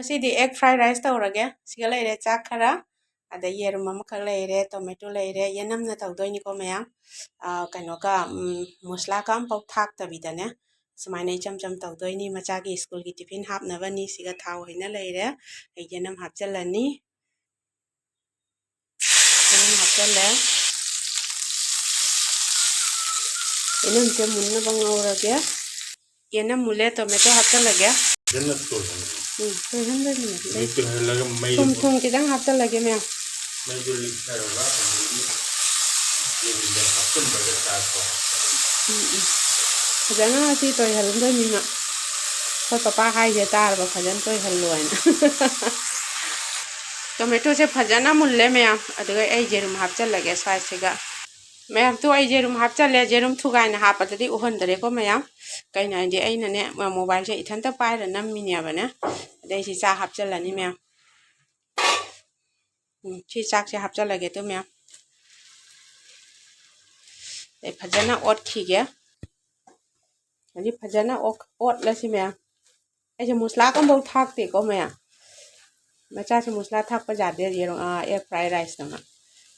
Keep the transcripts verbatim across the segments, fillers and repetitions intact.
ꯉꯁꯤꯗꯤ egg fried rice ꯇꯧꯔꯒꯦ꯫ ꯁꯤꯒ ꯂꯩꯔꯦ ꯆꯥꯛ ꯈꯔ, ꯑꯗꯩ ꯌꯦꯔꯨꯝ ꯑꯃꯈꯛ ꯂꯩꯔꯦ, tomato ꯂꯩꯔꯦ, ꯌꯦꯅꯝꯅ ꯇꯧꯗꯣꯏꯅꯤꯀꯣ ꯃꯌꯥꯝ꯫ ꯑꯥ, ꯀꯩꯅꯣꯒ, ꯎꯝ, ꯃꯁꯂꯥꯒ ꯑꯝꯐꯥꯎ ꯊꯥꯛꯇꯕꯤꯗꯅꯦ, ꯁꯨꯃꯥꯏꯅ ꯏꯆꯝ ꯆꯝ ꯇꯧꯗꯣꯏꯅꯤ꯫ ꯃꯆꯥꯒꯤ ꯁ꯭ꯀꯨꯜꯒꯤ ꯇꯤꯐꯤꯟ ꯍꯥꯞꯅꯕꯅꯤ꯫ ꯁꯤꯒ ꯊꯥꯎ ꯍꯩꯅ ꯂꯩꯔꯦ, ꯑꯩ ꯌꯦꯅꯝ ꯍꯥꯞꯆꯤꯜꯂꯅꯤ꯫ ꯌꯦꯅꯝ ꯍꯥꯞꯆꯜꯂꯦ꯫ ꯌꯦꯅꯝꯁꯦ ꯃꯨꯟꯅꯕ ꯉꯧꯔꯒꯦ꯫ ꯌꯦꯅꯝ ꯃꯨꯜꯂꯦ, tomato ꯍꯥꯞꯆꯜꯂꯒꯦ꯫ ꯐꯖꯅ ꯇꯣꯏꯍꯟꯒꯅꯤ꯫ ꯎꯝ, ꯇꯣꯏꯍꯟꯗꯣꯏꯅꯦ꯫ ꯑꯗꯩ ꯇꯣꯏꯍꯜꯂꯒ ꯃꯩ ꯊꯨꯝ, ꯊꯨꯝ ꯈꯤꯇꯪ ꯍꯥꯞꯆꯜꯂꯒꯦ ꯃꯌꯥꯝ꯫ ꯃꯩꯗꯨ ꯂꯤꯛꯊꯔꯒ ꯑꯗꯒꯤ ꯌꯦꯔꯨꯝꯗꯣ ꯍꯥꯞꯆꯤꯟꯕꯗ ꯆꯥꯛꯇꯣ ꯍꯥꯞꯆꯤꯜꯂꯒ꯫ ꯎꯝ, ꯎꯝ꯫ ꯐꯖꯅ ꯁꯤ ꯇꯣꯏꯍꯜꯂꯝꯗꯣꯏꯅꯤꯅ꯫ ꯑꯩꯈꯣꯏ ꯄꯄꯥ ꯍꯥꯏꯁꯦ ꯇꯥꯔꯕ, ꯐꯖꯅ ꯇꯣꯏꯍꯜꯂꯣ ꯍꯥꯏꯅ꯫ Tomatoꯁꯦ ꯐꯖꯅ ꯃꯨꯜꯂꯦ ꯃꯌꯥꯝ꯫ ꯑꯗꯨꯒ ꯑꯩ ꯌꯦꯔꯨꯝ ꯍꯥꯞꯆꯜꯂꯒꯦ sideꯁꯤꯒ꯫ ꯃꯌꯥꯝ, ꯇꯨ ꯑꯩ ꯌꯦꯔꯨꯝ ꯍꯥꯞꯆꯜꯂꯦ꯫ ꯌꯦꯔꯨꯝ ꯊꯨꯒꯥꯏꯅ ꯍꯥꯞꯄꯗꯗꯤ ꯎꯍꯟꯗꯔꯦꯀꯣ ꯃꯌꯥꯝ꯫ ꯀꯩꯅꯣ ꯍꯥꯏꯗꯤ ꯑꯩꯅꯅꯦ, mobileꯁꯦ ꯏꯊꯟꯇ ꯄꯥꯏꯔ ꯅꯝꯃꯤꯅꯦꯕꯅꯦ꯫ ꯑꯗꯩ ꯁꯤ ꯆꯥꯛ ꯍꯥꯞꯆꯜꯂꯅꯤ ꯃꯌꯥꯝ꯫ ꯎꯝ, ꯁꯤ ꯆꯥꯛꯁꯦ ꯍꯥꯞꯆꯜꯂꯒꯦ ꯇꯨ ꯃꯌꯥꯝ꯫ ꯑꯗꯩ ꯐꯖꯅ ꯑꯣꯠꯈꯤꯒꯦ꯫ ꯍꯧꯖꯤꯛ ꯐꯖꯅ ꯑꯣꯠ-, ꯑꯣꯠꯂꯁꯤ ꯃꯌꯥꯝ꯫ ꯑꯩꯁꯦ ꯃꯁꯂꯥ ꯑꯝꯐꯥꯎ ꯊꯥꯛꯇꯦꯀꯣ ꯃꯌꯥꯝ꯫ ꯃꯆꯥꯁꯦ ꯃꯁꯂꯥ ꯊꯥꯛꯄ ꯌꯥꯗꯦ, ꯌꯦꯔꯨꯝ, ꯑꯥ, egg fried riceꯇꯅ꯫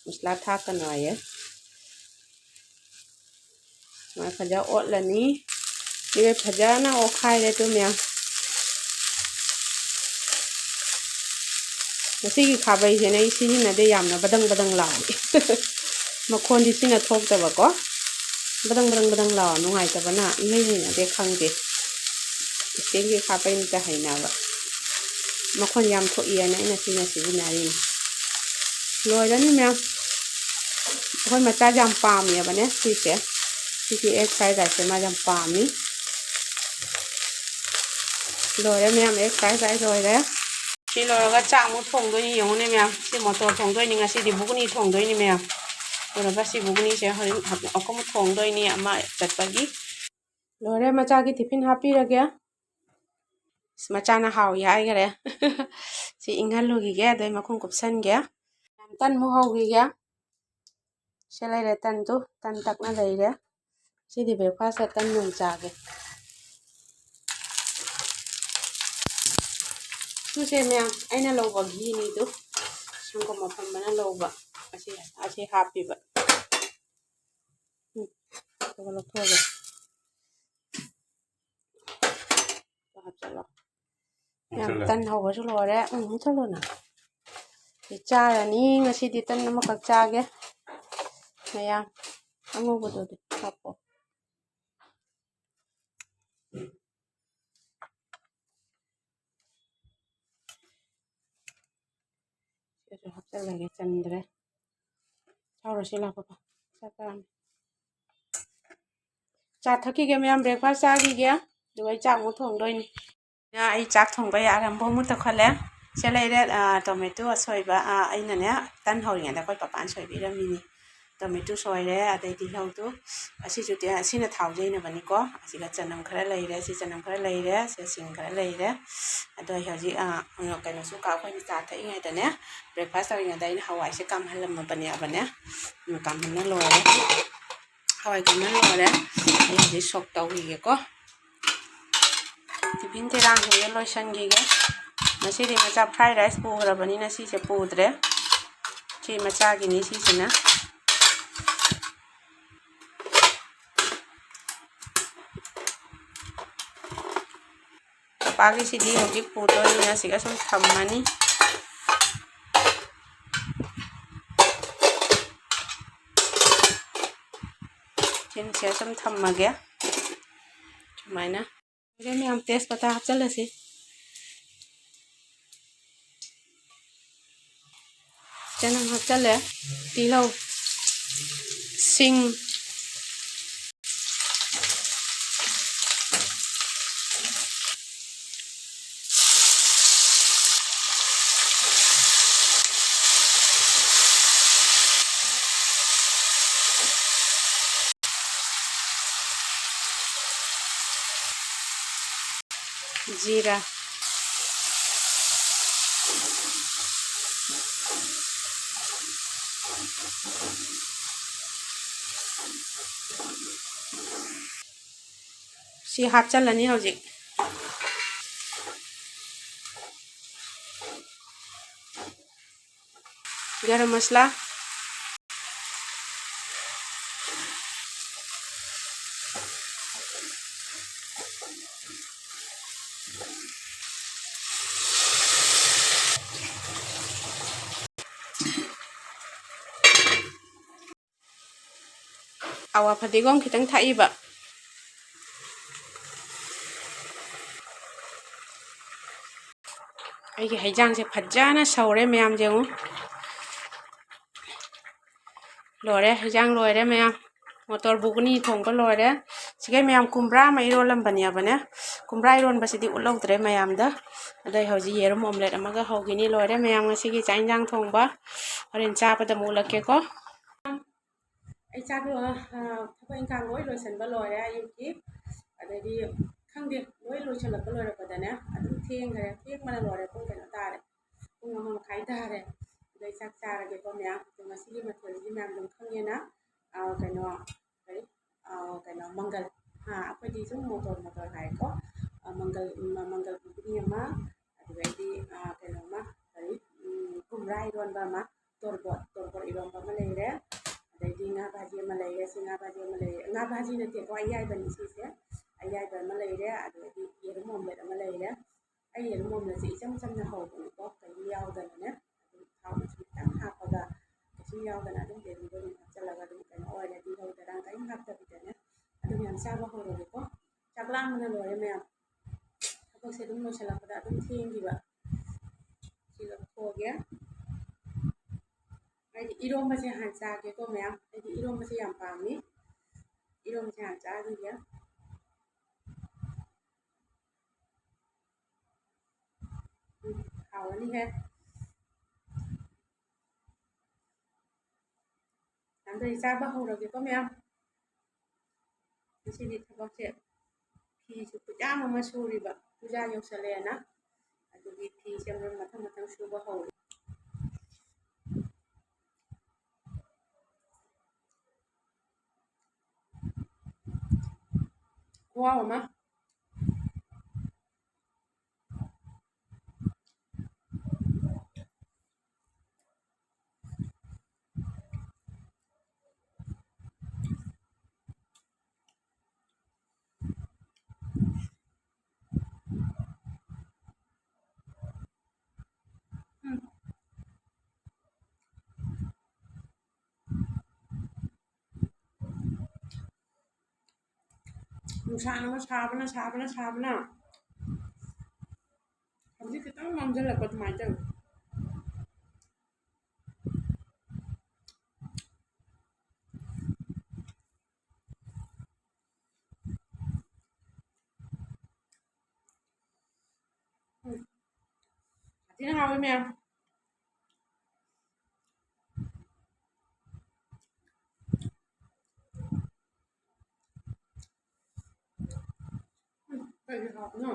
ꯃꯁꯂꯥ ꯊꯥꯛꯀꯅꯨ ꯍꯥꯏꯌꯦ꯫ ꯁꯨꯃꯥꯏꯅ ꯐꯖꯅ ꯑꯣꯠꯂꯅꯤ꯫ ꯑꯗꯨꯒ ꯐꯖꯅ ꯑꯣꯠꯈꯥꯏꯔꯦ ꯇꯨ ꯃꯌꯥꯝ꯫ ꯉꯁꯤꯒꯤ ꯈꯥꯕꯩꯁꯤꯅ ꯑꯩ ꯁꯤꯖꯤꯟꯅꯗꯦ, ꯌꯥꯝꯅ ꯕꯗꯪ ꯕꯗꯪ ꯂꯥꯎꯏ꯫ ꯃꯈꯣꯟꯗꯤ ꯁꯤꯅ ꯊꯣꯛꯇꯕꯀꯣ꯫ ꯕꯗꯪ ꯕꯗꯪ ꯕꯗꯪ ꯂꯥꯎ ꯅꯨꯡꯉꯥꯏꯇꯕꯅ ꯏꯍꯩ ꯍꯩꯅꯗꯦ, ꯈꯪꯗꯦ꯫ Steelꯒꯤ ꯈꯥꯕꯩꯅꯇ ꯍꯩꯅꯕ꯫ ꯃꯈꯣꯟ ꯌꯥꯝ ꯊꯣꯛꯏꯅ ꯑꯩꯅ ꯁꯤꯅ ꯁꯤꯖꯤꯟꯅꯔꯤꯅꯤ꯫ ꯂꯣꯏꯔꯅꯤ ꯃꯌꯥꯝ꯫ ꯑꯩꯈꯣꯏ ꯃꯆꯥꯁꯦ ꯌꯥꯝ ꯄꯥꯝꯃꯦꯕꯅꯦ ꯁꯤꯁꯦ꯫ ꯁꯤꯒꯤ egg fried riceꯁꯦ ꯃꯥ ꯌꯥꯝ ꯄꯥꯝꯃꯤ꯫ ꯂꯣꯏꯔꯦ ꯃꯌꯥꯝ, egg fried rice ꯂꯣꯏꯔꯦ꯫ ꯁꯤ ꯂꯣꯏꯔꯒ ꯆꯥꯛ ꯑꯃꯨꯛ ꯊꯣꯡꯗꯣꯏꯅꯤ꯫ ꯌꯦꯡꯉꯨꯅꯦ ꯃꯌꯥꯝ, ꯁꯤ ꯃꯣꯇꯣꯔ ꯊꯣꯡꯗꯣꯏꯅꯤ ꯉꯁꯤꯗꯤ, ꯕꯨꯒꯅꯤ ꯊꯣꯡꯗꯣꯏꯅꯤ ꯃꯌꯥꯝ꯫ ꯂꯣꯏꯔꯒ ꯁꯤ ꯕꯨꯒꯅꯤꯁꯦ ꯍꯣꯔꯦꯟ ꯑꯃꯨꯛ ꯊꯣꯡꯗꯣꯏꯅꯤ ꯑꯃ ꯆꯠꯄꯒꯤ꯫ ꯂꯣꯏꯔꯦ, ꯃꯆꯥꯒꯤ tiffin ꯍꯥꯞꯄꯤꯔꯒꯦ꯫ ꯑꯁ, ꯃꯆꯥꯅ ꯍꯥꯎꯏ ꯍꯥꯏꯈꯔꯦ꯫ ꯁꯤ ꯏꯪꯍꯜꯂꯨꯈꯤꯒꯦ, ꯑꯗꯩ ꯃꯈꯨꯝ ꯀꯨꯞꯁꯟꯒꯦ꯫ ꯇꯟꯃꯨꯛ ꯍꯧꯈꯤꯒꯦ꯫ ꯁꯤ ꯂꯩꯔꯦ ꯇꯟꯗꯨ, ꯇꯟ ꯇꯛꯅ ꯂꯩꯔꯦ꯫ ꯁꯤꯗꯤ breakfastꯇ ꯇꯟ ꯑꯣꯏꯅ ꯆꯥꯒꯦ꯫ ꯁꯤꯁꯦ ꯃꯌꯥꯝ ꯑꯩꯅ ꯂꯧꯕ ꯘꯤꯅꯤꯗꯨ, ꯁꯪꯒꯣꯝ ꯑꯐꯝꯕꯅ ꯂꯧꯕ꯫ ꯑꯁꯤ, ꯑꯁꯤ ꯍꯥꯞꯄꯤꯕ꯫ ꯎꯝ, ꯑꯗꯨꯒ ꯂꯧꯊꯣꯛꯑꯒꯦ꯫ ꯍꯥꯞꯆꯜꯂꯣ꯫ ꯃꯌꯥꯝ ꯃꯨꯊꯠꯂꯦ꯫ ꯇꯟ ꯍꯧꯕꯁꯨ ꯂꯣꯏꯔꯦ꯫ ꯎꯝ, ꯃꯨꯊꯠꯂꯣꯅ꯫ ꯁꯤ ꯆꯥꯔꯅꯤ ꯉꯁꯤꯗꯤ, ꯇꯟ ꯑꯃꯈꯛ ꯆꯥꯒꯦ꯫ ꯃꯌꯥꯝ ꯑꯉꯧꯕꯗꯨꯗꯤ ꯍꯥꯞꯄꯣ꯫ ꯁꯤꯁꯨ ꯍꯥꯞꯆꯜꯂꯒꯦ, ꯆꯟꯗ꯭ꯔꯦ꯫ ꯆꯥꯎꯔꯁꯤ ꯂꯥꯛꯄꯀꯣ꯫ ꯆꯥꯛ ꯆꯥꯔꯅꯤ꯫ ꯆꯥ ꯊꯛꯈꯤꯒꯦ ꯃꯌꯥꯝ, breakfast ꯆꯥꯈꯤꯒꯦ, ꯑꯗꯨꯒ ꯑꯩ ꯆꯥꯛ ꯑꯃꯨꯛ ꯊꯣꯡꯗꯣꯏꯅꯤ꯫ ꯑꯩ ꯆꯥꯛ ꯊꯣꯡꯕ ꯑꯥꯔꯝꯚ ꯑꯃꯨꯛ ꯇꯧꯈꯠꯂꯦ꯫ ꯁꯦ ꯂꯩꯔꯦ, ꯑ, tomato ꯑꯁꯣꯏꯕ, ꯑ, ꯑꯩꯅꯅꯦ ꯇꯟ ꯍꯧꯔꯤꯉꯩꯗ ꯑꯩꯈꯣꯏ ꯄꯄꯥꯅ ꯁꯣꯏꯕꯤꯔꯝꯃꯤꯅꯤ꯫ Tomato ꯁꯣꯏꯔꯦ, ꯑꯗꯩ ꯇꯤꯜꯍꯧꯗꯨ, ꯑꯁꯤꯁꯨ ꯇꯤ-, ꯑꯁꯤꯅ ꯊꯥꯎ ꯌꯩꯅꯕꯅꯤꯀꯣ꯫ ꯑꯁꯤꯒ ꯆꯅꯝ ꯈꯔ ꯂꯩꯔꯦ, ꯁꯤ ꯆꯅꯝ ꯈꯔ ꯂꯩꯔꯦ, ꯁꯤ ꯁꯤꯡ ꯈꯔ ꯂꯩꯔꯦ꯫ ꯑꯗꯣ ꯑꯩ ꯍꯧꯖꯤꯛ, ꯑ, ꯀꯩꯅꯣꯁꯨ ꯀꯥ-, ꯑꯩꯈꯣꯏꯅ ꯆꯥ ꯊꯛꯏꯉꯩꯗꯅꯦ, breakfast ꯇꯧꯔꯤꯉꯩꯗ ꯑꯩꯅ ꯍꯋꯥꯏꯁꯦ ꯀꯥꯝꯍꯜꯂꯝꯃꯕꯅꯦꯕꯅꯦ꯫ ꯎꯝ, ꯀꯥꯝꯍꯟꯕ ꯂꯣꯏꯔꯦ꯫ ꯍꯋꯥꯏ ꯀꯥꯝꯍꯟ ꯂꯣꯏꯔꯦ꯫ ꯑꯩ ꯍꯧꯖꯤꯛ ꯁꯣꯛ ꯇꯧꯈꯤꯒꯦꯀꯣ꯫ Tiffin ꯆꯦꯔꯥꯡꯁꯤꯡꯁꯦ ꯂꯣꯏꯁꯤꯟꯈꯤꯒꯦ꯫ ꯉꯁꯤꯗꯤ ꯃꯆꯥ fried rice ꯄꯨꯈ꯭ꯔꯕꯅꯤꯅ ꯁꯤꯁꯦ ꯄꯨꯗ꯭ꯔꯦ꯫ ꯁꯤ ꯃꯆꯥꯒꯤꯅꯤ ꯁꯤꯁꯤꯅ꯫ ꯄꯄꯥꯒꯤꯁꯤꯗꯤ ꯍꯧꯖꯤꯛ ꯄꯨꯗꯣꯏꯅꯤꯅ ꯁꯤꯒ ꯁꯨꯝ ꯊꯝꯃꯅꯤ꯫ ꯁꯤꯟꯁꯦ ꯁꯨꯝ ꯊꯝꯃꯒꯦ꯫ ꯁꯨꯃꯥꯏꯅ꯫ ꯍꯧꯖꯤꯛ ꯃꯌꯥꯝ ꯇꯦꯖꯄꯇꯥ ꯍꯥꯞꯆꯜꯂꯁꯤ꯫ ꯆꯅꯝ ꯍꯥꯞꯆꯜꯂꯦ꯫ ꯇꯤꯜꯍꯧ, ꯁꯤꯡ, ꯖꯤꯔꯥ꯫ ꯁꯤ ꯍꯥꯞꯆꯜꯂꯅꯤ ꯍꯧꯖꯤꯛ꯫ ꯒꯔꯝ ꯃꯁꯂꯥ꯫ ꯑꯋꯥ ꯐꯗꯤꯒꯣꯝ ꯈꯤꯇꯪ ꯊꯥꯛꯏꯕ꯫ ꯑꯩꯒꯤ ꯍꯩꯖꯥꯡꯁꯦ ꯐꯖꯅ ꯁꯧꯔꯦ ꯃꯌꯥꯝ, ꯌꯦꯡꯉꯨ꯫ ꯂꯣꯏꯔꯦ, ꯍꯩꯖꯥꯡ ꯂꯣꯏꯔꯦ ꯃꯌꯥꯝ꯫ ꯃꯣꯇꯣꯔ ꯕꯨꯒꯅꯤ ꯊꯣꯡꯕ ꯂꯣꯏꯔꯦ꯫ ꯁꯤꯒꯩ ꯃꯌꯥꯝ ꯀꯨꯝꯕ꯭ꯔꯥ ꯑꯃ ꯏꯔꯣꯜꯂꯝꯕꯅꯦꯕꯅꯦ꯫ ꯀꯨꯝꯕ꯭ꯔꯥ ꯏꯔꯣꯟꯕꯁꯤꯗꯤ ꯎꯠꯍꯧꯗ꯭ꯔꯦ ꯃꯌꯥꯝꯗ꯫ ꯑꯗꯩ ꯍꯧꯖꯤꯛ ꯌꯦꯔꯨꯝ ꯑꯣꯝꯂꯦꯠ ꯑꯃꯒ ꯍꯧꯈꯤꯅꯤ꯫ ꯂꯣꯏꯔꯦ ꯃꯌꯥꯝ ꯉꯁꯤꯒꯤ ꯆꯥꯛ ꯏꯟꯖꯥꯡ ꯊꯣꯡꯕ꯫ ꯍꯣꯔꯦꯟ ꯆꯥꯕꯗ ꯑꯃꯨꯛ ꯎꯠꯂꯛꯀꯦꯀꯣ꯫ ꯑꯩ ꯆꯥꯛ ꯂꯣ-, ꯑ, ꯊꯕꯛ ꯏꯪꯈꯥꯡ ꯂꯣꯏ ꯂꯣꯏꯁꯤꯟꯕ ꯂꯣꯏꯔꯦ ꯑꯌꯨꯛꯀꯤ꯫ ꯑꯗꯩꯗꯤ ꯈꯪꯗꯦ, ꯂꯣꯏ ꯂꯣꯏꯁꯤꯜꯂꯛꯄ ꯂꯣꯏꯔꯛꯄꯗꯅꯦ ꯑꯗꯨꯝ ꯊꯦꯡꯈ꯭ꯔꯦ꯫ ꯊꯦꯡꯕꯅ ꯂꯣꯏꯔꯦ, ꯄꯨꯡ ꯀꯩꯅꯣ ꯇꯥꯔꯦ, ꯄꯨꯡ ꯑꯃ ꯃꯈꯥꯏ ꯇꯥꯔꯦ꯫ ꯑꯗꯩ ꯆꯥꯛ ꯆꯥꯔꯒꯦꯀꯣ ꯃꯌꯥꯝ꯫ ꯑꯗꯣ ꯉꯁꯤꯒꯤ ꯃꯊꯦꯜꯁꯤꯗꯤ ꯃꯌꯥꯝ ꯑꯗꯨꯝ ꯈꯪꯉꯦꯅ, ꯑ, ꯀꯩꯅꯣ, ꯀꯔꯤ, ꯑ, ꯀꯩꯅꯣ, ꯃꯪꯒꯜ, ꯑ, ꯑꯩꯈꯣꯏꯗꯤ ꯁꯨꯝ ꯃꯣꯇꯣꯔ ꯃꯣꯇꯣꯔ ꯍꯥꯏꯀꯣ꯫ ꯑ, ꯃꯪꯒꯜ, ꯃ-, ꯃꯪꯒꯜ ꯄꯨꯈ꯭ꯔꯤ ꯑꯃ, ꯑꯗꯨꯗꯩꯗꯤ, ꯑ, ꯀꯩꯅꯣꯝꯃ, ꯀꯔꯤ, ꯎꯝ, ꯀꯨꯝꯕ꯭ꯔꯥ ꯏꯔꯣꯟꯕ ꯑꯃ, ꯇꯣꯔꯕꯣꯠ, ꯇꯣꯔꯕꯣꯠ ꯏꯔꯣꯟꯕ ꯑꯃ ꯂꯩꯔꯦ꯫ ꯑꯗꯩꯗꯤ ꯉꯥ ꯚꯥꯖꯤ ꯑꯃ ꯂꯩꯔꯦ꯫ ꯁꯤ ꯉꯥ ꯚꯥꯖꯤ ꯑꯃ ꯂꯩꯔꯦ꯫ ꯉꯥ ꯚꯥꯖꯤ ꯅꯠꯇꯦꯀꯣ, ꯑꯌꯥꯏꯕꯅꯤ ꯁꯤꯁꯦ꯫ ꯑꯌꯥꯏꯕ ꯑꯃ ꯂꯩꯔꯦ꯫ ꯑꯗꯨꯗꯩꯗꯤ ꯌꯦꯔꯨꯝ ꯑꯣꯝꯂꯦꯠ ꯑꯃ ꯂꯩꯔꯦ꯫ ꯑꯩ ꯌꯦꯔꯨꯝ ꯑꯣꯝꯂꯦꯠꯁꯦ ꯏꯆꯝ ꯆꯝꯅ ꯍꯧꯕꯅꯤꯀꯣ, ꯀꯩꯝ ꯌꯥꯎꯗꯅꯅꯦ꯫ ꯑꯗꯨꯝ ꯊꯥꯎ ꯃꯆꯨꯝ ꯈꯤꯇꯪ ꯍꯥꯞꯄꯒ, ꯀꯩꯁꯨꯝ ꯌꯥꯎꯗꯅ ꯑꯗꯨꯝ ꯌꯦꯔꯨꯝꯗꯣ ꯑꯗꯨꯝ ꯍꯥꯞꯆꯤꯜꯂꯒ ꯑꯗꯨꯝ ꯀꯩꯅꯣ ꯑꯣꯏꯔꯦ, ꯇꯤꯜꯍꯧ ꯆꯅꯝ ꯀꯔꯤꯝ ꯍꯥꯞꯇꯕꯤꯗꯅꯦ꯫ ꯑꯗꯨꯝ ꯌꯥꯝ ꯆꯥꯕ ꯍꯧꯔꯒꯦꯀꯣ꯫ ꯆꯥꯛ ꯂꯥꯝꯕꯅ ꯂꯣꯏꯔꯦ ꯃꯌꯥꯝ꯫ ꯊꯕꯛꯁꯦ ꯑꯗꯨꯝ ꯂꯣꯏꯁꯤꯜꯂꯛꯄꯗ ꯑꯗꯨꯝ ꯊꯦꯡꯈꯤꯕ꯫ ꯁꯤ ꯂꯧꯊꯣꯛꯑꯒꯦ꯫ ꯑꯩꯗꯤ ꯏꯔꯣꯝꯕꯁꯦ ꯍꯥꯟꯅ ꯆꯥꯒꯦꯀꯣ ꯃꯌꯥꯝ꯫ ꯑꯩꯗꯤ ꯏꯔꯣꯝꯕꯁꯦ ꯌꯥꯝ ꯄꯥꯝꯃꯤ꯫ ꯏꯔꯣꯝꯕꯁꯦ ꯍꯥꯟꯅ ꯆꯥꯈꯤꯒꯦ꯫ ꯎꯝ, ꯍꯥꯎꯔꯅꯤꯍꯦ꯫ ꯑꯗꯨꯗꯤ ꯆꯥꯕ ꯍꯧꯔꯒꯦꯀꯣ ꯃꯌꯥꯝ꯫ ꯉꯁꯤꯗꯤ ꯊꯕꯛꯁꯦ, ꯐꯤꯁꯨ ꯈꯨꯌꯥꯝ ꯑꯃ ꯁꯨꯔꯤꯕ, ꯄꯨꯖꯥ ꯌꯧꯁꯜꯂꯛꯑꯦꯅ꯫ ꯑꯗꯨꯒꯤ ꯐꯤꯁꯦ ꯑꯃꯨꯛ ꯃꯊꯪ ꯃꯊꯪ ꯁꯨꯕ ꯍꯧꯔꯦ꯫ ꯈꯨꯍꯥꯎ ꯑꯃ꯫ ꯅꯨꯡꯁꯥꯅ ꯁꯥꯕꯅ, ꯁꯥꯕꯅ, ꯁꯥꯕꯅ꯫ ꯍꯧꯖꯤꯛ ꯈꯤꯇꯪ ꯃꯝꯁꯤꯜꯂꯛꯄ ꯑꯗꯨꯃꯥꯏꯅ ꯇꯧꯋꯤ꯫ ꯎꯝ꯫ ꯁꯥꯊꯤꯅ ꯍꯥꯎꯋꯤ ꯃꯌꯥꯝ꯫ ꯎꯝ, ꯀꯩꯒꯤ ꯍꯥꯎꯕꯅꯣ?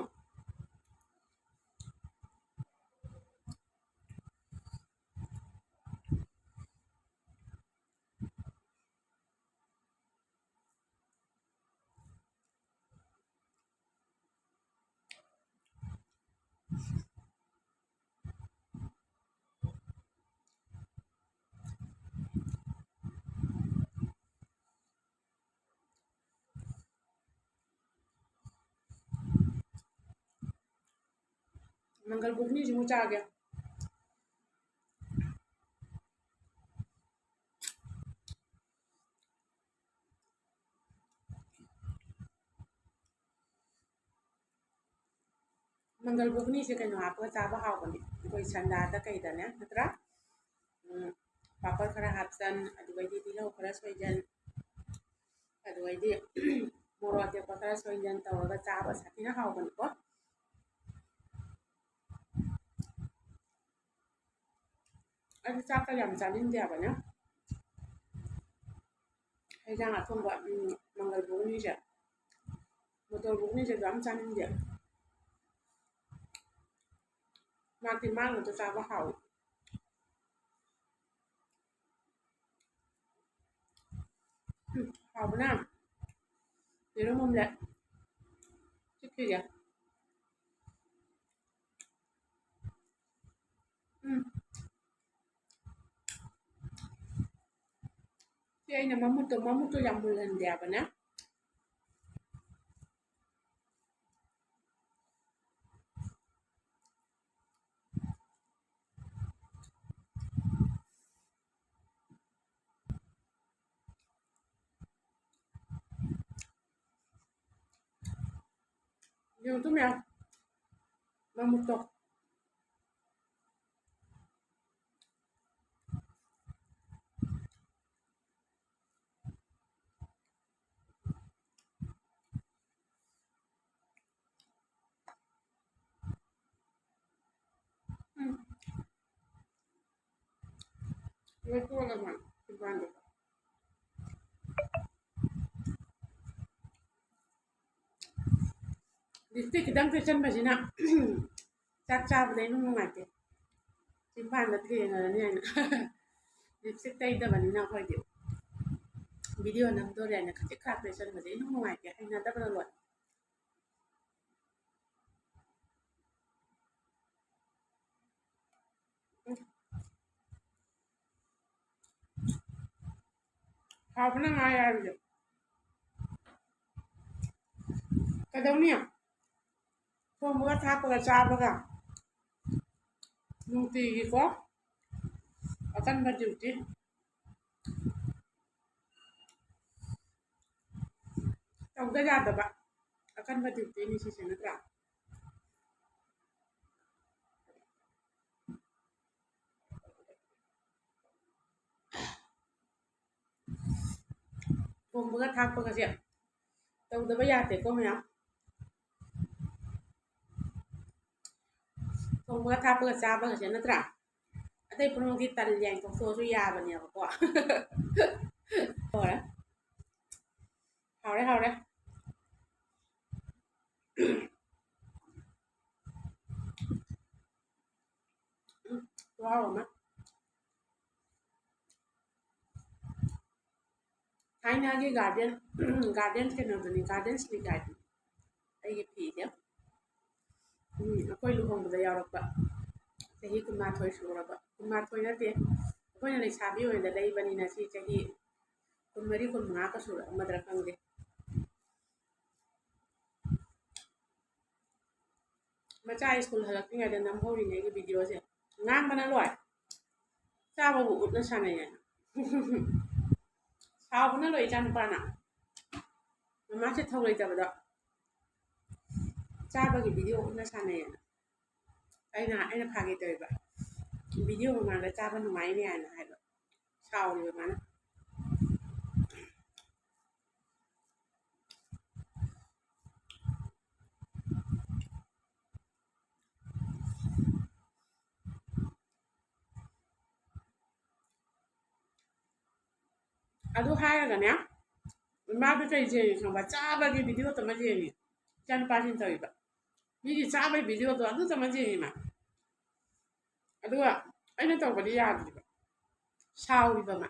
ꯃꯪꯒꯜ ꯘꯨꯒꯅꯤꯁꯤꯃꯨꯛ ꯆꯥꯒꯦ꯫ ꯃꯪꯒꯜ ꯘꯨꯒꯅꯤꯁꯦ ꯀꯩꯅꯣ ꯍꯥꯞꯄꯒ ꯆꯥꯕ ꯍꯥꯎꯕꯅꯦ, ꯑꯩꯈꯣꯏ ꯁꯟꯗꯥꯗ ꯀꯩꯗꯅꯦ, ꯅꯠꯇ꯭ꯔꯥ? ꯎꯝ, ꯄꯥꯄꯔ ꯈꯔ ꯍꯥꯞꯆꯟ, ꯑꯗꯨꯒꯩꯗꯤ ꯇꯤꯜꯍꯧ ꯈꯔ ꯁꯣꯏꯖꯟ, ꯑꯗꯨꯒꯩꯗꯤ ꯃꯣꯔꯣꯛ ꯑꯇꯦꯛꯄ ꯈꯔ ꯁꯣꯏꯖꯟ ꯇꯧꯔꯒ ꯆꯥꯕ ꯁꯥꯊꯤꯅ ꯍꯥꯎꯕꯅꯤꯀꯣ꯫ ꯑꯩꯗꯤ ꯆꯥꯛꯀ ꯌꯥꯝ ꯆꯥꯅꯤꯡꯗꯦ ꯍꯥꯏꯕꯅꯦ꯫ ꯍꯦꯟꯖꯥꯡ ꯑꯊꯣꯡꯕ, ꯎꯝ, ꯃꯪꯒꯜ ꯘꯨꯒꯅꯤꯁꯦ, ꯃꯣꯇꯣꯔ ꯘꯨꯒꯅꯤꯁꯦ ꯌꯥꯝ ꯆꯥꯅꯤꯡꯗꯦ꯫ ꯃꯥꯗꯤ ꯃꯥ ꯉꯥꯛꯇ ꯆꯥꯕ ꯍꯥꯎꯋꯤ꯫ ꯎꯝ, ꯍꯥꯎꯕꯅ꯫ ꯌꯦꯔꯨꯝ omelette꯫ ꯆꯤꯛꯈꯤꯒꯦ꯫ ꯎꯝ꯫ ꯁꯤ ꯑꯩꯅ ꯃꯃꯨꯠꯇꯣ, ꯃꯃꯨꯠꯇꯣ ꯌꯥꯝ ꯃꯨꯜꯍꯟꯗꯦ ꯍꯥꯏꯕꯅꯦ꯫ ꯌꯦꯡꯉꯨ ꯇꯨ ꯃꯌꯥꯝ꯫ ꯃꯃꯨꯠꯇꯣ꯫ ꯎꯝ꯫ ꯂꯣꯏꯊꯣꯛꯑꯒ ꯃꯥ ꯆꯤꯝꯕꯥꯟꯗꯣ꯫ ꯂꯤꯞꯁꯇꯤꯛ ꯈꯤꯇꯪ ꯇꯩꯁꯟꯕꯁꯤꯅ ꯆꯥꯛ ꯆꯥꯕꯗ ꯏꯅꯨꯡ ꯅꯨꯡꯉꯥꯏꯇꯦ꯫ ꯆꯤꯝꯕꯥꯟꯗ ꯊꯦꯡꯉꯔꯅꯤ ꯍꯥꯏꯅ꯫ ꯂꯤꯞꯁꯇꯤꯛ ꯇꯩꯗꯕꯅꯤꯅ ꯑꯩꯈꯣꯏꯗꯤ꯫ ꯚꯤꯗꯤꯑꯣ ꯅꯝꯗꯣꯔꯦ ꯍꯥꯏꯅ ꯈꯖꯤꯛ ꯈꯔ ꯇꯩꯁꯟꯕꯁꯦ ꯏꯅꯨꯡ ꯅꯨꯡꯉꯥꯏꯇꯦ, ꯍꯩꯅꯗꯕꯅ ꯂꯣꯏꯔꯦ꯫ ꯍꯥꯎꯕꯅ ꯉꯥ ꯑꯌꯥꯏꯕꯁꯦ꯫ ꯀꯩꯗꯧꯅꯤ? ꯊꯣꯡꯕꯒ ꯊꯥꯛꯄꯒ ꯆꯥꯕꯒ ꯅꯨꯡꯇꯤꯒꯤꯀꯣ ꯑꯀꯟꯕ duty꯫ ꯇꯧꯗ ꯌꯥꯗꯕ ꯑꯀꯟꯕ dutyꯅꯤ ꯁꯤꯁꯦ, ꯅꯠꯇ꯭ꯔꯥ? ꯊꯣꯡꯕꯒ ꯊꯥꯛꯄꯒꯁꯦ ꯇꯧꯗꯕ ꯌꯥꯗꯦꯀꯣ ꯃꯌꯥꯝ꯫ ꯊꯣꯡꯕꯒ ꯊꯥꯛꯄꯒ ꯆꯥꯕꯒꯁꯦ, ꯅꯠꯇ꯭ꯔꯥ? ꯑꯇꯩ ꯄꯨꯝꯅꯃꯛꯇꯤ ꯇꯜꯂꯦ ꯍꯥꯏꯅ ꯇꯣꯛꯊꯣꯛꯑꯁꯨ ꯌꯥꯕꯅꯦꯕꯀꯣ꯫ ꯍꯥꯎꯔꯦ꯫ ꯍꯥꯎꯔꯦ, ꯍꯥꯎꯔꯦ꯫ ꯎꯝ, ꯈꯨꯍꯥꯎ ꯑꯃ꯫ ꯊꯥꯏꯅꯒꯤ garden, garden ꯀꯩꯅꯣꯗꯨꯅꯤ, garden slick ꯍꯥꯏꯗꯨꯅꯤ꯫ ꯑꯩꯒꯤ ꯐꯤꯁꯦ꯫ ꯎꯝ, ꯑꯩꯈꯣꯏ ꯂꯨꯍꯣꯡꯕꯗ ꯌꯥꯎꯔꯛꯄ꯫ ꯆꯍꯤ ꯀꯨꯟꯃꯥꯊꯣꯏ ꯁꯨꯔꯕ꯫ ꯀꯨꯟꯃꯥꯊꯣꯏ ꯅꯠꯇꯦ, ꯑꯩꯈꯣꯏꯅ ꯂꯩꯁꯥꯕꯤ ꯑꯣꯏꯅ ꯂꯩꯕꯅꯤꯅ ꯁꯤ ꯆꯍꯤ ꯀꯨꯟꯃꯔꯤ, ꯀꯨꯟꯃꯉꯥꯒ ꯁꯨꯔꯛꯑꯃꯗ꯭ꯔꯥ ꯈꯪꯗꯦ꯫ ꯃꯆꯥ ꯁ꯭ꯀꯨꯜ ꯍꯜꯂꯛꯇ꯭ꯔꯤꯉꯩꯗ ꯅꯝꯍꯧꯔꯤꯅꯦ ꯑꯩꯒꯤ ꯚꯤꯗꯤꯑꯣꯁꯦ꯫ ꯉꯥꯡꯕꯅ ꯂꯣꯏ꯫ ꯆꯥꯕꯕꯨ ꯎꯠꯅ ꯁꯥꯟꯅꯩꯌꯦ꯫ ꯁꯥꯎꯕꯅ ꯂꯣꯏ ꯏꯆꯥꯅꯨꯄꯥꯅ꯫ ꯃꯃꯥꯁꯦ ꯊꯧ ꯂꯩꯇꯕꯗꯣ꯫ ꯆꯥꯕꯒꯤ ꯚꯤꯗꯤꯑꯣ ꯑꯣꯏꯅ ꯁꯥꯟꯅꯩꯌꯦꯅ꯫ ꯑꯩꯅ, ꯑꯩꯅ ꯐꯥꯒꯤ ꯇꯧꯔꯤꯕ, ꯚꯤꯗꯤꯑꯣ ꯃꯃꯥꯡꯗ ꯆꯥꯕ ꯅꯨꯡꯉꯥꯏꯅꯦ ꯍꯥꯏꯅ ꯍꯥꯏꯕ꯫ ꯁꯥꯎꯔꯤꯕ ꯃꯥꯅ꯫ ꯑꯗꯨ ꯍꯥꯏꯔꯒꯅꯦ, ꯃꯥꯗꯣ ꯀꯩ ꯌꯦꯡꯉꯤ ꯈꯪꯕ? ꯆꯥꯕꯒꯤ ꯚꯤꯗꯤꯑꯣ ꯑꯃ ꯌꯦꯡꯉꯤ, ꯏꯆꯥꯅꯨꯄꯥꯁꯤꯅ ꯇꯧꯔꯤꯕ꯫ ꯃꯤꯒꯤ ꯆꯥꯕꯒꯤ ꯚꯤꯗꯤꯑꯣꯗꯣ ꯑꯗꯨꯇꯃꯛ ꯌꯦꯡꯉꯤ ꯃꯥ꯫ ꯑꯗꯨꯒ ꯑꯩꯅ ꯇꯧꯕꯗꯤ ꯌꯥꯗ꯭ꯔꯤꯕ, ꯁꯥꯎꯔꯤꯕ ꯃꯥ꯫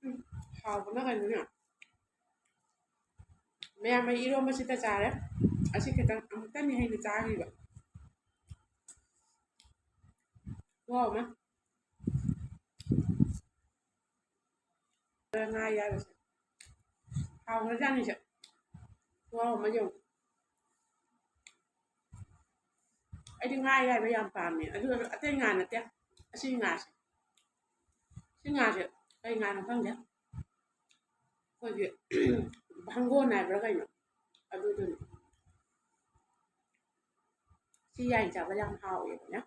ꯎꯝ, ꯍꯥꯎꯕꯅ ꯀꯩꯅꯣꯅꯦ꯫ ꯃꯌꯥꯝ, ꯑꯩ ꯏꯔꯣꯝꯕꯁꯤꯗ ꯆꯥꯔꯦ꯫ ꯑꯁꯤ ꯈꯤꯇꯪ ꯑꯃꯨꯛꯇꯅꯤ ꯍꯩꯅ ꯆꯥꯈꯤꯕ꯫ ꯈꯨꯍꯥꯎ ꯑꯃ꯫ ꯉꯥ ꯑꯌꯥꯏꯕꯁꯦ ꯍꯥꯎꯈ꯭ꯔꯖꯥꯠꯅꯤꯁꯦ꯫ ꯈꯨꯍꯥꯎ ꯑꯃ ꯌꯦꯡꯉꯨ꯫ ꯑꯩꯗꯤ ꯉꯥ ꯑꯌꯥꯏꯕ ꯌꯥꯝ ꯄꯥꯝꯃꯦ꯫ ꯑꯗꯨ ꯑꯣꯏꯔꯁꯨ ꯑꯇꯩ ꯉꯥ ꯅꯠꯇꯦ, ꯑꯁꯤ ꯉꯥꯁꯦ꯫ ꯁꯤ ꯉꯥꯁꯦ ꯀꯩ ꯉꯥꯅꯣ ꯈꯪꯗꯦ꯫ ꯑꯩꯈꯣꯏꯒꯤ ꯚꯥꯡꯒꯣꯟ ꯍꯥꯏꯕ꯭ꯔꯥ ꯀꯩꯅꯣ, ꯑꯗꯨꯗꯨꯅꯤ꯫ ꯁꯤ ꯌꯥꯏ ꯆꯥꯕ ꯌꯥꯝ ꯍꯥꯎꯋꯦꯕꯅꯦ꯫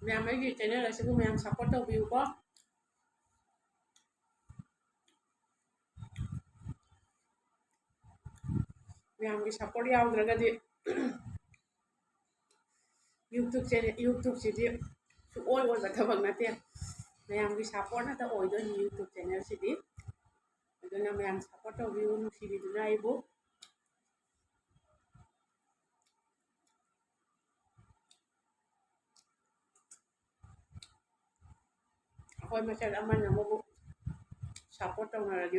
ꯃꯌꯥꯝ, ꯑꯩꯒꯤ ꯆꯦꯅꯦꯜ ꯑꯁꯤꯕꯨ ꯃꯌꯥꯝ ꯁꯞꯄꯣꯔꯠ ꯇꯧꯕꯤꯌꯨꯀꯣ꯫ ꯃꯌꯥꯝꯒꯤ ꯁꯞꯄꯣꯔꯠ ꯌꯥꯎꯗ꯭ꯔꯒꯗꯤ YouTube ꯆꯦꯅꯦꯜ, YouTubeꯁꯤꯗꯤ ꯁꯨꯡꯑꯣꯏ ꯑꯣꯏꯕ ꯊꯕꯛ ꯅꯠꯇꯦ꯫ ꯃꯌꯥꯝꯒꯤ ꯁꯞꯄꯣꯔꯠ ꯉꯥꯛꯇ ꯑꯣꯏꯗꯣꯏꯅꯤ YouTube ꯆꯦꯅꯦꯜꯁꯤꯗꯤ꯫ ꯑꯗꯨꯅ ꯃꯌꯥꯝ ꯁꯞꯄꯣꯔꯠ ꯇꯧꯕꯤꯌꯨ, ꯅꯨꯡꯁꯤꯕꯤꯗꯨꯅ ꯑꯩꯕꯨ꯫ ꯑꯩꯈꯣꯏ ꯃꯁꯦꯜ ꯑꯃꯅ ꯑꯃꯕꯨ ꯁꯞꯄꯣꯔꯠ ꯇꯧꯅꯔꯗꯤ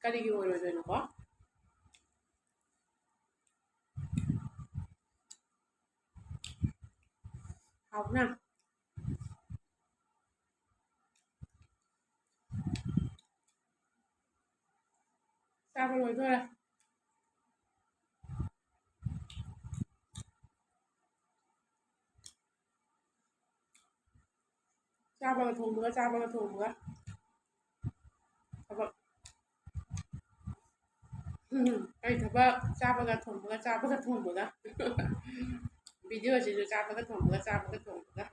ꯀꯔꯤꯒꯤ ꯑꯣꯏꯔꯣꯏꯗꯣꯏꯅꯣꯀꯣ? ꯍꯥꯎꯅ꯫ ꯆꯥꯕ ꯂꯣꯏꯗꯣꯔꯦ꯫ ꯆꯥꯕꯒ ꯊꯣꯡꯕꯒ, ꯆꯥꯕꯒ ꯊꯣꯡꯕꯒ꯫ ꯊꯕꯛ꯫ ꯎꯝ, ꯑꯩ ꯊꯕꯛ ꯆꯥꯕꯒ ꯊꯣꯡꯕꯒ, ꯆꯥꯕꯒ ꯊꯣꯡꯕꯒ꯫ Videoꯁꯤꯁꯨ ꯆꯥꯕꯒ ꯊꯣꯡꯕꯒ, ꯆꯥꯕꯒ ꯊꯣꯡꯕꯒ꯫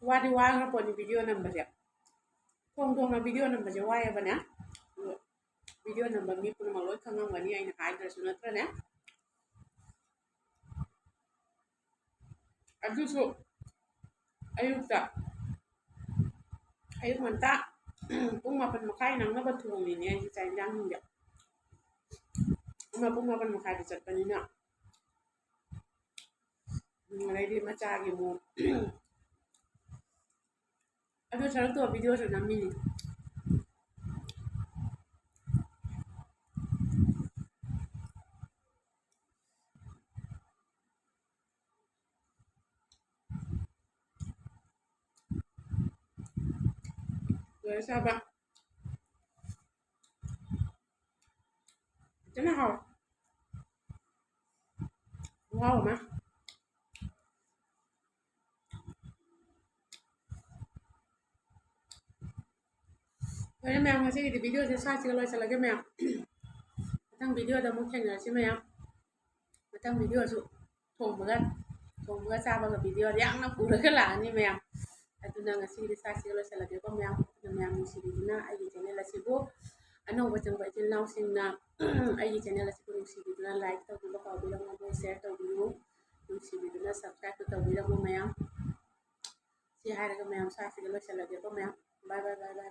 ꯋꯥꯗꯤ ꯋꯥꯈ꯭ꯔ ꯄꯣꯠꯅꯤ video ꯅꯝꯕꯁꯦ꯫ ꯊꯣꯡ ꯊꯣꯡꯅ video ꯅꯝꯕꯁꯦ ꯋꯥꯏꯑꯦꯕꯅꯦ꯫ ꯑꯗꯣ video ꯅꯝꯕ ꯃꯤ ꯄꯨꯝꯅꯃꯛ ꯂꯣꯏ ꯈꯪꯉꯝꯒꯅꯤ, ꯑꯩꯅ ꯍꯥꯏꯗ꯭ꯔꯁꯨ ꯅꯠꯇ꯭ꯔꯅꯦ? ꯑꯗꯨꯁꯨ ꯑꯌꯨꯛꯇ, ꯑꯌꯨꯛ ꯉꯟꯇꯥ, ꯄꯨꯡ ꯃꯥꯄꯟ ꯃꯈꯥꯏ ꯅꯪꯅꯕ ꯊꯣꯡꯉꯤꯅꯦ ꯑꯩꯒꯤ ꯆꯥꯛ ꯏꯟꯖꯥꯡꯁꯤꯡꯁꯦ꯫ ꯑꯃ ꯄꯨꯡ ꯃꯥꯄꯟ ꯃꯈꯥꯏꯗ ꯆꯠꯄꯅꯤꯅ꯫ ꯎꯝ, ꯑꯗꯩꯗꯤ ꯃꯆꯥꯒꯤ ꯑꯃꯨꯛ꯫ ꯑꯗꯨ ꯁꯔꯨꯛꯇꯣ videoꯁꯨ ꯅꯝꯃꯤꯅꯤ꯫ ꯂꯣꯏꯔꯦ ꯆꯥꯕ꯫ ꯐꯖꯅ ꯍꯥꯎꯋꯦ꯫ ꯈꯨꯍꯥꯎ ꯑꯃ꯫ ꯂꯣꯏꯔꯦ ꯃꯌꯥꯝ, ꯉꯁꯤꯒꯤꯗꯤ videoꯁꯦ ꯁ꯭ꯋꯥꯏꯁꯤꯒ ꯂꯣꯏꯁꯤꯜꯂꯒꯦ ꯃꯌꯥꯝ꯫ ꯃꯊꯪ videoꯗ ꯑꯃꯨꯛ ꯊꯦꯡꯅꯔꯁꯤ ꯃꯌꯥꯝ꯫ ꯃꯊꯪ videoꯁꯨ ꯊꯣꯡꯕꯒ, ꯊꯣꯡꯕꯒ ꯆꯥꯕꯒ videoꯗ ꯌꯥꯝꯅ ꯄꯨꯔꯒ ꯂꯥꯛꯑꯅꯤ ꯃꯌꯥꯝ꯫ ꯑꯗꯨꯅ ꯉꯁꯤꯒꯤꯗꯤ ꯁ꯭ꯋꯥꯏꯁꯤꯒ ꯂꯣꯏꯁꯤꯜꯂꯒꯦꯀꯣ ꯃꯌꯥꯝ꯫ ꯑꯗꯨꯅ ꯃꯌꯥꯝ ꯅꯨꯡꯁꯤꯕꯤꯗꯨꯅ ꯑꯩꯒꯤ channel ꯑꯁꯤꯕꯨ, ꯑꯅꯧꯕ ꯆꯪꯕ ꯏꯆꯤꯜ ꯏꯅꯥꯎꯁꯤꯡꯅ ꯑꯩꯒꯤ channel ꯑꯁꯤꯕꯨ ꯅꯨꯡꯁꯤꯕꯤꯗꯨꯅ like ꯇꯧꯕꯤꯕ ꯀꯥꯎꯕꯤꯔꯝꯒꯅꯨ, share ꯇꯧꯕꯤꯌꯨ, ꯅꯨꯡꯁꯤꯕꯤꯗꯨꯅ subscribe ꯇꯧꯕꯤꯔꯝꯃꯨ ꯃꯌꯥꯝ꯫ ꯁꯤ ꯍꯥꯏꯔꯒ ꯃꯌꯥꯝ ꯁ꯭ꯋꯥꯏꯁꯤꯒ ꯂꯣꯏꯁꯤꯜꯂꯒꯦꯀꯣ ꯃꯌꯥꯝ꯫ Bye bye bye bye bye꯫